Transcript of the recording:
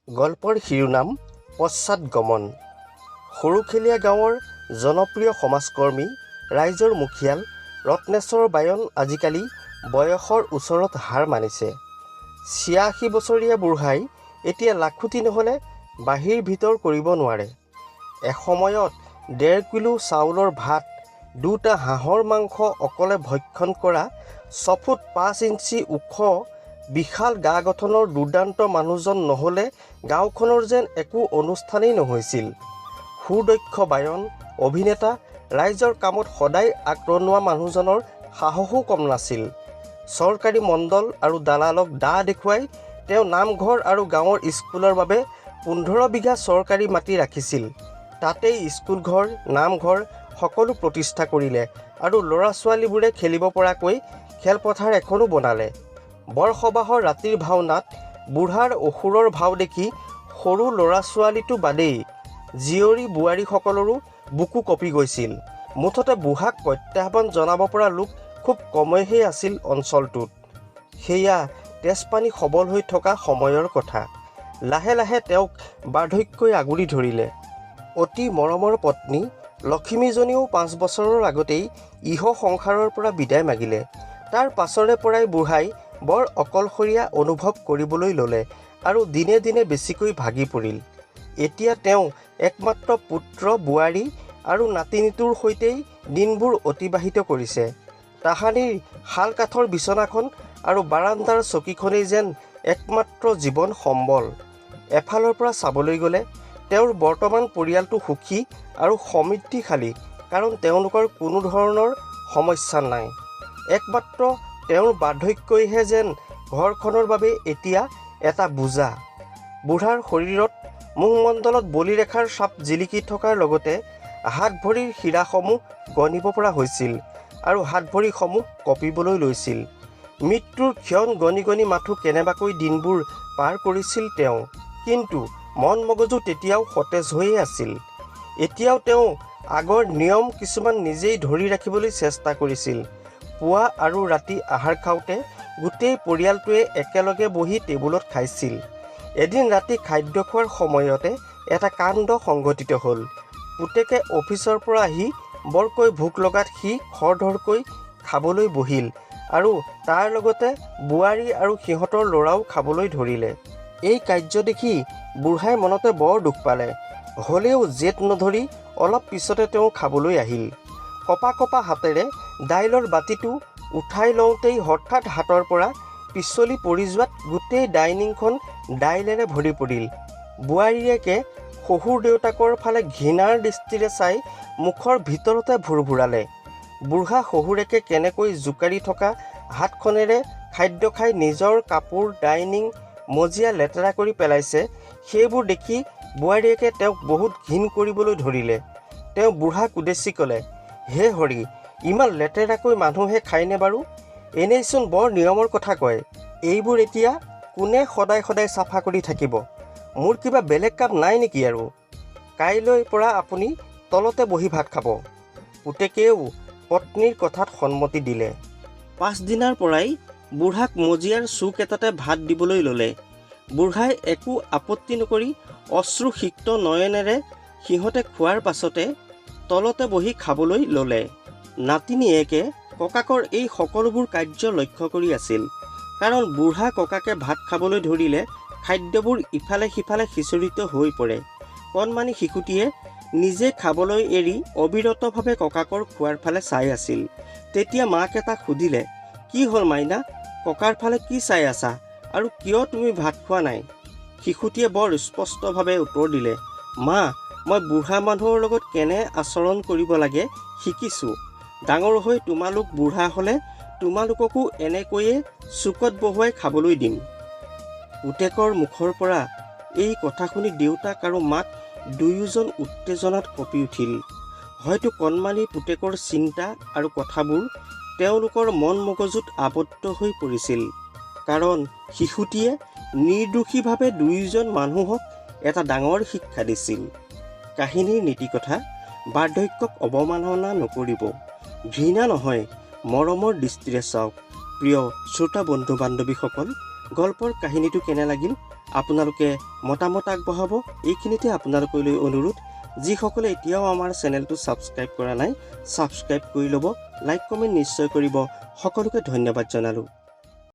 গল্পৰ শিৰোনাম পশ্চাদগমন। সৰুখেলীয়া গাঁৱৰ জনপ্ৰিয় সমাজকৰ্মী, ৰাইজৰ মুখিয়াল ৰত্নেশ্বৰ বায়ন আজিকালি বয়সৰ ওচৰত হাৰ মানিছে। 86 বছৰীয়া বুঢ়াই এতিয়া লাখুটি নহ'লে বাহিৰ ভিতৰ কৰিব নোৱাৰে। এসময়ত 1.5 কিলো চাউলৰ ভাত, দুটা হাঁহৰ মাংস অকলে ভক্ষণ কৰা 6 ফুট 5 ইঞ্চি ওখ বিশাল গা গঠনৰ দুৰ্দান্ত মানুহজন নহ'লে গাঁওখনৰ যেন একো অনুষ্ঠানেই নহৈছিল। সুদক্ষ বায়ন, অভিনেতা, ৰাইজৰ কামত সদায় আগৰণুৱা মানুহজনৰ সাহসো কম নাছিল। চৰকাৰী মণ্ডল আৰু দালালক দা দেখুৱাই তেওঁ নামঘৰ আৰু গাঁৱৰ স্কুলৰ বাবে 15 বিঘা চৰকাৰী মাটি ৰাখিছিল। তাতেই স্কুলঘৰ, নামঘৰ সকলো প্ৰতিষ্ঠা কৰিলে আৰু ল'ৰা ছোৱালীবোৰে খেলিব পৰাকৈ খেলপথাৰ এখনো বনালে। বৰসবাহৰ ৰাতিৰ ভাওনাত বুঢ়াৰ অসুৰৰ ভাও দেখি সৰু ল'ৰা ছোৱালীতো বাদেই, জীয়ৰী বোৱাৰীসকলৰো বুকু কঁপি গৈছিল। মুঠতে বুঢ়াক প্ৰত্যাহ্বান জনাব পৰা লোক খুব কমেইহে আছিল অঞ্চলটোত। সেয়া তেজপানী সবল হৈ থকা সময়ৰ কথা। লাহে লাহে তেওঁক বাৰ্ধক্যই আগুৰি ধৰিলে। অতি মৰমৰ পত্নী লখিমীজনীও 5 বছৰৰ আগতেই ইহ সংসাৰৰ পৰা বিদায় মাগিলে। তাৰ পাছৰে পৰাই বুঢ়াই বৰ অকলশৰীয়া অনুভৱ কৰিবলৈ ল'লে আৰু দিনে দিনে বেছিকৈ ভাগি পৰিল। এতিয়া তেওঁ একমাত্ৰ পুত্ৰ, বোৱাৰী আৰু নাতিনীটোৰ সৈতেই দিনবোৰ অতিবাহিত কৰিছে। তাহানিৰ শাল কাঠৰ বিচনাখন আৰু বাৰাণ্ডাৰ চকীখনেই যেন একমাত্ৰ জীৱন সম্বল। এফালৰ পৰা চাবলৈ গ'লে তেওঁৰ বৰ্তমান পৰিয়ালটো সুখী আৰু সমৃদ্ধিশালী, কাৰণ তেওঁলোকৰ কোনো ধৰণৰ সমস্যা নাই। একমাত্ৰ তেওঁৰ বাৰ্ধক্যইহে যেন ঘৰখনৰ বাবে এতিয়া এটা বোজা। বুঢ়াৰ শৰীৰত, মুখমণ্ডলত বলিৰেখাৰ ছাপ জিলিকি থকাৰ লগতে হাত ভৰিৰ শিৰাসমূহ গণিব পৰা হৈছিল আৰু হাত ভৰিসমূহ কঁপিবলৈ লৈছিল। মৃত্যুৰ ক্ষণ গণি গণি মাথো কেনেবাকৈ দিনবোৰ পাৰ কৰিছিল তেওঁ। কিন্তু মন মগজু তেতিয়াও সতেজ হৈয়ে আছিল। এতিয়াও তেওঁ আগৰ নিয়ম কিছুমান নিজেই ধৰি ৰাখিবলৈ চেষ্টা কৰিছিল। পুৱা আৰু ৰাতি আহাৰ খাওঁতে গোটেই পৰিয়ালটোৱে একেলগে বহি টেবুলত খাইছিল। এদিন ৰাতি খাদ্য খোৱাৰ সময়তে এটা কাণ্ড সংঘটিত হ'ল। পুতেকে অফিচৰ পৰা আহি বৰকৈ ভোক লগাত সি খৰধৰকৈ খাবলৈ বহিল আৰু তাৰ লগতে বোৱাৰী আৰু সিহঁতৰ ল'ৰাও খাবলৈ ধৰিলে। এই কাৰ্য দেখি বুঢ়াই মনতে বৰ দুখ পালে। হ'লেও জেদ নধৰি অলপ পিছতে তেওঁ খাবলৈ আহিল। কঁপা কঁপা হাতেৰে দাইলৰ বাতিটো উঠাই লওঁতেই হঠাৎ হাতৰ পৰা পিছলি পৰি যোৱাত গোটেই ডাইনিংখন দাইলেৰে ভৰি পৰিল। বোৱাৰীয়েকে শহুৰ দেউতাকৰ ফালে ঘৃণাৰ দৃষ্টিৰে চাই মুখৰ ভিতৰতে ভোৰভোৰালে। বুঢ়া শহুৰেকে কেনেকৈ জোকাৰি থকা হাতখনেৰে খাদ্য খাই নিজৰ কাপোৰ, ডাইনিং মজিয়া লেতেৰা কৰি পেলাইছে, সেইবোৰ দেখি বোৱাৰীয়েকে তেওঁক বহুত ঘিণ কৰিবলৈ ধৰিলে। তেওঁ বুঢ়াক উদ্দেশ্যি ক'লে, "হে হৰি, ইমান লেতেৰাকৈ মানুহে খায়নে বাৰু? এনেইচোন বৰ নিয়মৰ কথা কয়। এইবোৰ এতিয়া কোনে সদায় সদায় চাফা কৰি থাকিব? মোৰ কিবা বেলেগ কাম নাই নেকি আৰু? কাইলৈৰ পৰা আপুনি তলতে বহি ভাত খাব।" পুতেকেও পত্নীৰ কথাত সন্মতি দিলে। পাছদিনাৰ পৰাই বুঢ়াক মজিয়াৰ চুক এটাতে ভাত দিবলৈ ল'লে। বুঢ়াই একো আপত্তি নকৰি অশ্ৰুসিক্ত নয়নেৰে সিহঁতে খোৱাৰ পাছতে তলতে বহি খাবলৈ ল'লে। নাতিনীয়েকে ককাকৰ এই সকলোবোৰ কাৰ্য লক্ষ্য কৰি আছিল, কাৰণ বুঢ়া ককাকে ভাত খাবলৈ ধৰিলে খাদ্যবোৰ ইফালে সিফালে সিঁচৰিত হৈ পৰে। কণমানি শিশুটিয়ে নিজে খাবলৈ এৰি অবিৰতভাৱে ককাকৰ খোৱাৰ ফালে চাই আছিল। তেতিয়া মাকে তাক সুধিলে, "কি হ'ল মাইনা, ককাৰ ফালে কি চাই আছা আৰু কিয় তুমি ভাত খোৱা নাই?" শিশুটিয়ে বৰ স্পষ্টভাৱে উত্তৰ দিলে, "মা, মই বুঢ়া মানুহৰ লগত কেনে আচৰণ কৰিব লাগে শিকিছোঁ। ডাঙৰ হৈ তোমালোক বুঢ়া হ'লে তোমালোককো এনেকৈয়ে চুকত বহুৱাই খাবলৈ দিম।" পুতেকৰ মুখৰ পৰা এই কথা শুনি দেউতাক আৰু মাক দুয়োজন উত্তেজনাত কঁপি উঠিল। হয়তো কণমানি পুতেকৰ চিন্তা আৰু কথাবোৰ তেওঁলোকৰ মন মগজুত আবদ্ধ হৈ পৰিছিল, কাৰণ শিশুটিয়ে নিৰ্দোষীভাৱে দুয়োজন মানুহক এটা ডাঙৰ শিক্ষা দিছিল। কাহিনীৰ নীতিকথা: বাৰ্ধক্যক অৱমাননা নকৰিব, ঘৃণা নহয়, মৰমৰ দৃষ্টিৰে চাওক। প্ৰিয় শ্ৰোতা বন্ধু বান্ধৱীসকল, গল্পৰ কাহিনীটো কেনে লাগিল? আপোনালোকে মতামত আগবঢ়াব। এইখিনিতে আপোনালোকলৈ অনুৰোধ, যিসকলে এতিয়াও আমাৰ চেনেলটো ছাবস্ক্ৰাইব কৰা নাই, ছাবস্ক্ৰাইব কৰি ল'ব, লাইক, কমেণ্ট নিশ্চয় কৰিব। সকলোকে ধন্যবাদ জনালোঁ।